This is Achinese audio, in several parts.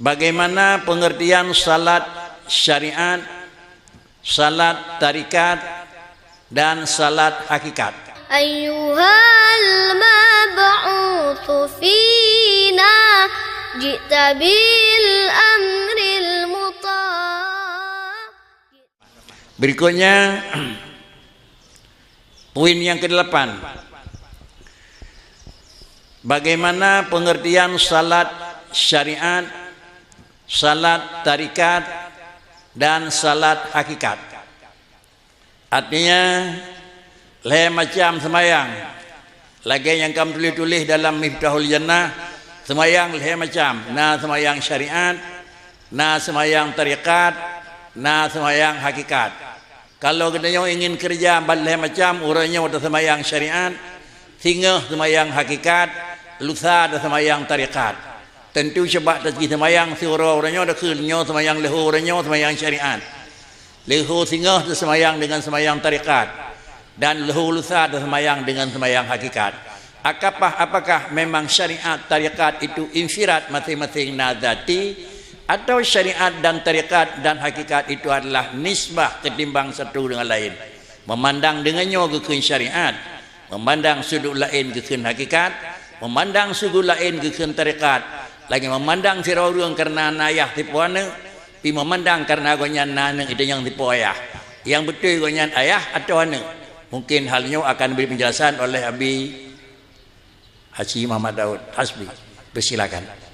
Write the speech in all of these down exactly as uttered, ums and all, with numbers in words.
Bagaimana pengertian salat syariat, salat tarikat, dan salat hakikat? أيها المبعوث فينا جئت بالأمر المطاع. Berikutnya, poin yang kedelapan. Bagaimana pengertian salat syariat, salat tarikat, dan salat hakikat? Artinya, lhée macam seumayang. Lagée nyang ka meutuléh-tuléh dalam Miftahul Jannah, seumayang lhée macam, na seumayang syariat, na seumayang tarekat, na seumayang hakikat. Kalau geutanyoe ingin keureuja ban lhée macam, uroe nyoe taseumayang syariat, singoh seumayang hakikat, lusa taseumayang tarekat. Teuntu cubak taseumayang siuroe uroe nyoe, dakheun nyoe seumayang leuhô, uroe nyoe seumayang syariat. Leuhô singoh teuseumayang deungon seumayang tarekat, dan leuhô lusa teuseumayang deungon seumayang hakikat. Akapah, apakah memang syariat tarekat itu infirad masing-masing na zati, atau syariat dan tarekat dan hakikat itu adalah nisbah ketimbang satu dengan lain? Memandang deungon nyoe geukheun syariat, memandang sudut laén geukheun hakikat, memandang sudut laén geukheun tarekat, lagée memandang sidroe ureuëng kareuna na ayah sipoh aneuëk, pi memandang kareuna gobnyan na aneuëk itu nyang sipoh ayah. Nyang beutôi gobnyan ayah atau aneuëk? Mungkin hal nyoe akan diberi penjelasan oleh Abi Haji Muhammad Daud Hasbi. Persilakan.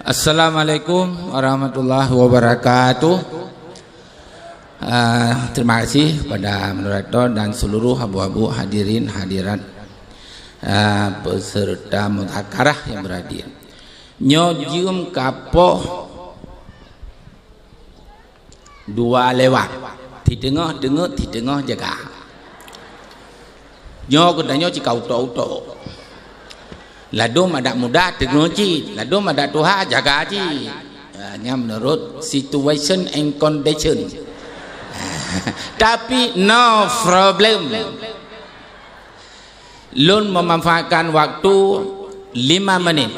Assalamualaikum warahmatullahi wabarakatuh. Ah, terima kasih kepada moderator dan seluruh abu-abu hadirin hadirat, ah, peserta muzakarah yang berhadir. Nyoe jeuem kapoh dua lewat, siteungoh deungeut, siteungoh jaga. Nyoe geutanyoe cit ka utok-utok. Ladôm adak muda teungoh cit, ladôm adak tuha jaga cit. Ya, nyan menurut situation and condition. Tapi no problem. Lôn memanfaatkan waktu lima menit.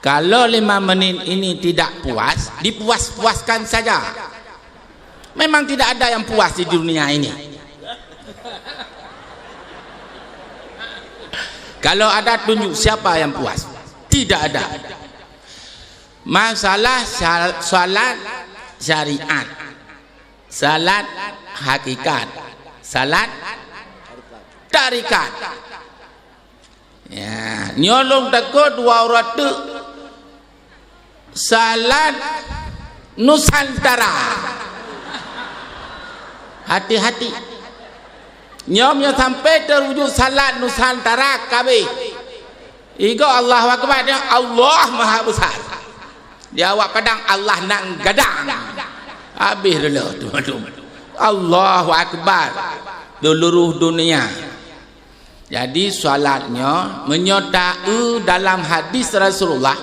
Kalau lima menit ini tidak puas, dipuas-puaskan saja. Memang tidak ada yang puas di dunia ini. Kalau ada, tunjuk siapa yang puas. Tidak ada. Masalah syal-, salat syariat, salat hakikat, salat tarikat. Ya, nyoe lôn takot dua uroe teuk salat Nusantara. Hati-hati. Nyoe nyoe sampai teuwujud salat Nusantara kabeh. Igo Allahu Akbar, dia Allah Maha Besar. Di awak Padang, Allah nan gadang. Habis dulu tu, tu. Allahu Akbar. Seluruh dunia. Jadi, salat nyoe, meunyoe ta-eu dalam hadis Rasulullah,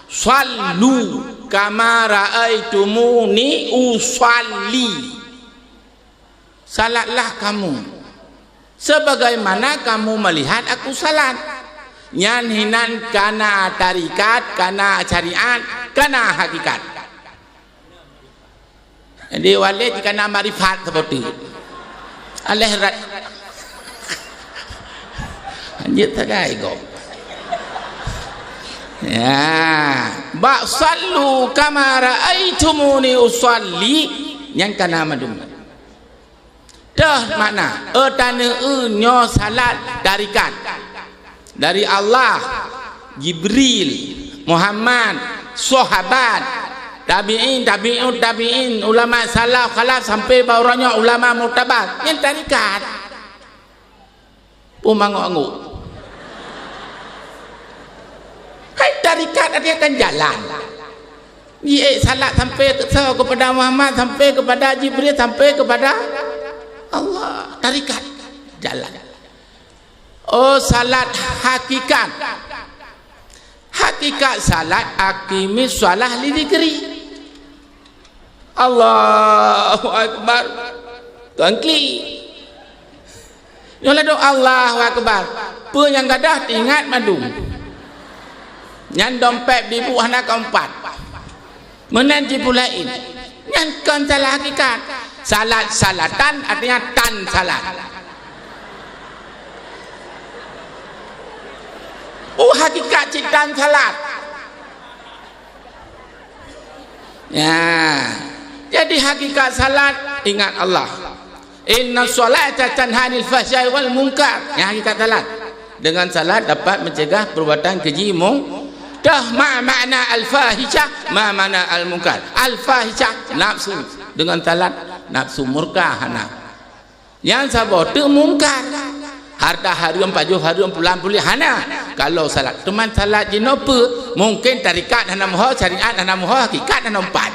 "Shallu kama ra'aitumuni usalli." Salatlah kamu sebagaimana kamu melihat aku salat. Nyan hinan kana tarikat, kana syariat, kana hakikat. Jadi, walét jika na makrifat seperti itu. Aléh rat. Lanjut sagai kok. Ya, bak shallu kama ra'aitumuni usalli, nyang kana mandum. Toh makna, eu taneueu nyoe salat tarikat. Dari Allah, Jibril, Muhammad, sahabat, tabi'in, tabi'ut tabi'in, ulama salaf, khalaf, sampai bak uroe nyoe ulama muktabar. Nyan tarikat. Peue mangok-angok. Hai tarikat artinya kan jalan. Jiék salat sampai ke, so, kepada Muhammad, sampai kepada Jibril, sampai kepada Allah. Tarikat. Jalan. Oh, salat hakikat. Hakikat salat, aqimis shalah li dzikri. Allahu Akbar. Tuan klik. Nyoe ladôm Allahu Akbar. Peue nyang gadôh teuingat mandum. Nyan dompet bibu hana keumpat. Meunan jipeulaén. Nyan kon salat hakikat. Salat salatan artinya tan salat. Uh, hakikat cit tan salat. Ya. Jadi hakikat salat, ingat Allah. Inna sholata tanha 'anil fahsya'i wal munkar. Nyan hakikat salat. Dengan salat dapat mencegah perbuatan keji mung-, dah ma makna al-fahisyah, ma makna al-munkar. Al-fahisyah nafsu. Dengan salat nafsu murka hana. Nyang saboh teuk mungkar. Harta hareuem, pajoh hareuem, pulan puléh hana. Kalau salat, teuma salat jinoe peue? Mungken tarekat hana meuho, syariat hana meuho, hakikat hana meupat.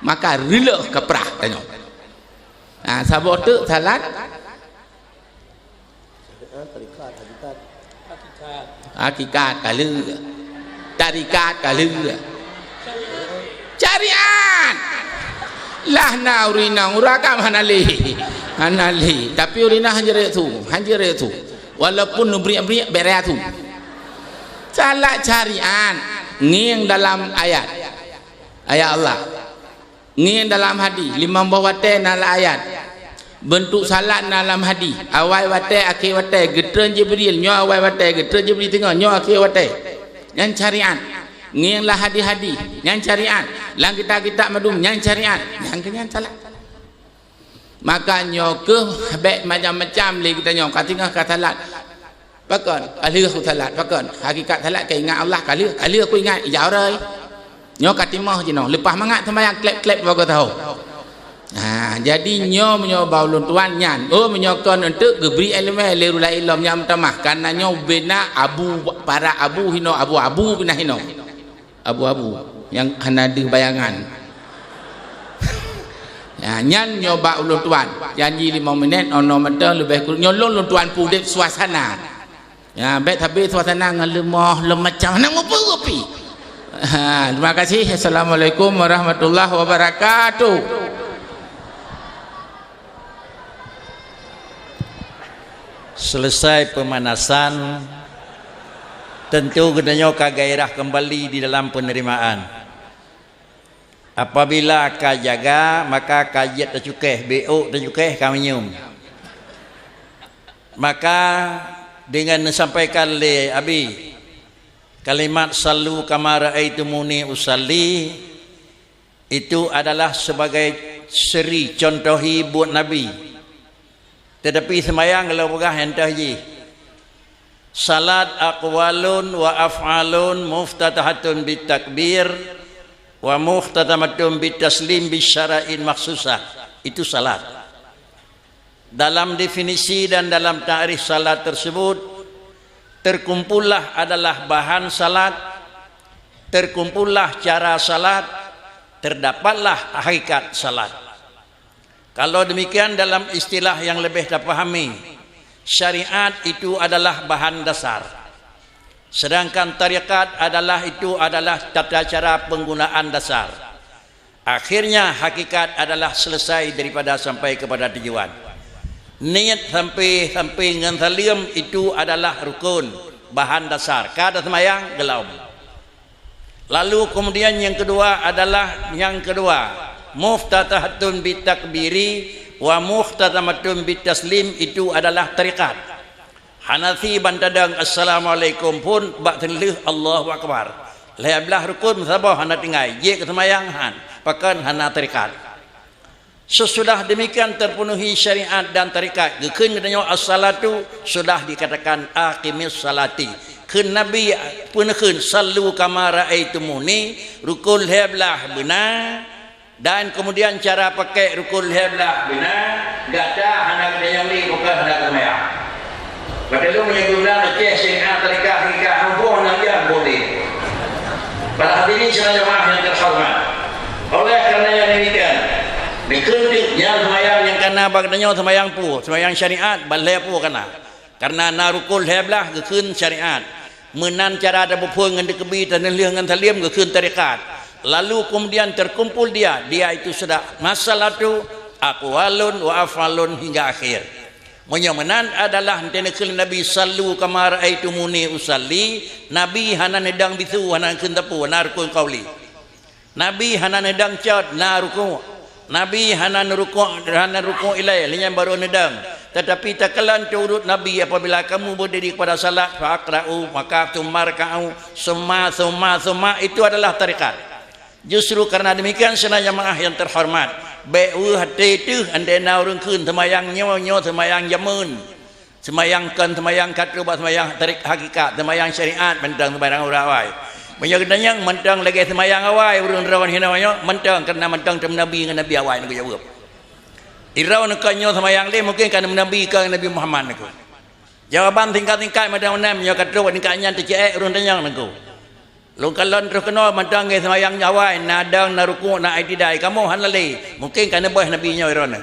Maka reuloh kaprah tanyoe. Ha, saboh teuk salat. Hakikat, ka lheueh. Tarekat, ka lheueh. Syariat. Lah na ureueng inong, ureueng agam hana lé. Hana lé. Tapi ureueng inong han jeuet su, han jeuet su. Walaupun neubriek-briek, bèrèe su. Salat syariat, ngieng dalam ayat. Ayat Allah. Ngieng dalam hadih, limong boh watèe na lam ayat. Beuntuk salat na lam hadih, awai watèe, akhé watèe, geutreun Jibril, nyoe awai watèe, geutreun Jibril teungoh, nyoe akhé watèe. Nyan syariat. Ngieng lam hadih-hadih, nyan syariat. Lam kitab-kitab mandum, nyan syariat. Nyan keuh nyan salat. Maka nyoe keuh bèk macam-macam lé geutanyoe, ka teungoh ka salat. Pakon, ka lheueh ku salat, pakon. Hakikat salat ka ingat Allah, ka lheueh, ka lheueh ku ingat, ija uroe. Nyoe ka timoh jinoe, leupah mangat seumayang klep-klep bak geutanyoe. Ha, jadi nyoe meunyoe bak ulôn tuan nyan, oh meunyoe kon eunteuk geubri ileumèe lé ureueng laén lom nyang meutamah, kareuna nyoe bina abu, para abu hinoe, abu-abu bina hinoe. Abu-abu nyang hana deuh bayangan. Ya, nyan nyoe bak ulôn tuan. Janji limong minèt, oh noe mantong leubeh kureueng. Nyoe lôn, lôn tuan peudép suasana. Ya, bèk sabe suasana ngon leumoh, lom macam hana mupeue pi. Ha, terima kasih. Assalamualaikum warahmatullahi wabarakatuh. Selesai pemanasan, tentu geutanyoe ka gairah kembali di dalam penerimaan. Apabila ka jaga, maka ka jeuet tacukèh, beuôk tacukèh ka meunyum. Maka dengan disampaikan lé Abi kalimat "Sallu kama ra'aitumuni usalli", itu adalah sebagai seri contohi buet Nabi. Tetapi seumayang lôn peugah nyang toh jih. Salat aqwalun wa af'alun muftatahatun bit takbir wa muhtatamatun bit taslim bi syara'in makhsusah. Itu salat. Dalam definisi dan dalam takrif salat tersebut, terkumpullah adalah bahan salat, terkumpullah cara salat, terdapatlah hakikat salat. Kalau demikian, dalam istilah yang lebih terpahami, syariat itu adalah bahan dasar. Sedangkan tarekat adalah, itu adalah tata cara penggunaan dasar. Akhirnya, hakikat adalah selesai daripada sampai kepada tujuan. Niet sampai, sampai ngon saleuem itu adalah rukun, bahan dasar. Ka taseumayang, geulom. Lalu kemudian yang kedua adalah, yang kedua, muftatahatun bit takbiri wa muhtatamatun bit taslim, itu adalah tarekat. Hana sie ban tadong assalamualaikum phon bak teunleuh Allahu Akbar. Lhèe blaih rukun saboh hana tinggai, jeuet keu seumayang han, pakon hana tarekat. Sesudah demikian terpenuhi syariat dan tarekat, geukheun geutanyoe as-salatu, sudah dikatakan aqimis salati. Kheun Nabi peuneukheun, "Sallu kama ra'aitumuni", rukun lhèe blaih beuna, dan kemudian cara pakèk rukun lhèe blaih beuna, gata hana geutanyoe lé, bukan hana geutanyoe. Padahai lôn meunyoe guna Aceh, seuhat, tarekat, hakikat, hana boh, hana liang, boleh. Para hadirin sidang jamaah yang terhormat, oleh karena yang demikian, dikeutik nyang seumayang nyang kana bak geutanyoe seumayang peue, seumayang syariat, ban lhèe peue kana. Karena na rukun lhèe blaih geukheun syariat. Meunan cara tapeuphon ngon teukeubie, taneulheueh ngon saleuem geukheun tarekat. Lalu kemudian terkumpul dia, dia itu sudah masalatu, aqwalun wa af'alun hingga akhir. Meunyoe meunan adalah neuteun kheun Nabi, "Sallu kama ra'aitumuni usalli," Nabi hana neudong bisu, hana kheun teupeu, hana rukun qauli. Nabi hana neudong cot, na rukuk. Nabi hana neurukuk, hana rukuk ilée, lheueh nyan barô neudong. Tetapi takalon teururot Nabi, "Apabila kamu berdiri kepada salat, faqra'u, maka tsumma rka'u, tsumma, tsumma, tsumma," itu adalah tarekat. Justru karena demikian, sidang jamaah yang terhormat, bék weueh até teuh andai na ureuëng kheun seumayang nyoe, nyoe seumayang jameun. Seumayang kon seumayang ka trok bak seumayang tarekat hakikat, seumayang syariat mantong seumayang ureuëng awai. Meunyoe geutanyoe mantong lagée seumayang awai ureuëng droe hinoe nyoe, mantong karena mantong teumeunabi ngon nabi awai nyoe geujaweueb. Droe kon nyoe seumayang lé mungken ka teumeunabi kon Nabi Muhammad nyoe. Jawaban singkat-singkat mantong meunan, meunyoe ka trok tingkat nyan teuceuék ureuëng tanyoe nyoe. Lôn kalon troh keunoe mantong ngon seumayang awai, na dong, na rukuk, na i'tidal, kamoe hana lé, mungken ka neubeuh nabi nyoe droeneuh.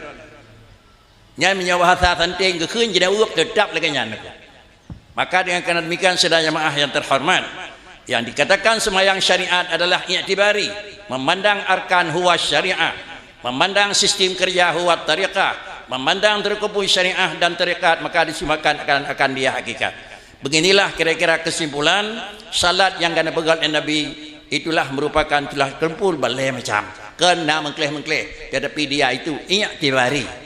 Nyan meunyoe bahasa santé geukheun jeuet ueb teutap lagée nyan. Maka dengan karena demikian, sidang jamaah yang terhormat, yang dikatakan sembahyang syariat adalah i'tibari, memandang arkan huwa syariah, memandang sistem kerja huwa tariqah, memandang terkumpul syariah dan tarekat, maka disimpulkan akan, akan dia hakikat. Beginilah kira-kira kesimpulan salat yang ka neupeugét lé Nabi, itulah merupakan telah terkumpul balée macam. Kon na meukleh-meukleh, tetapi dia itu i'tibari.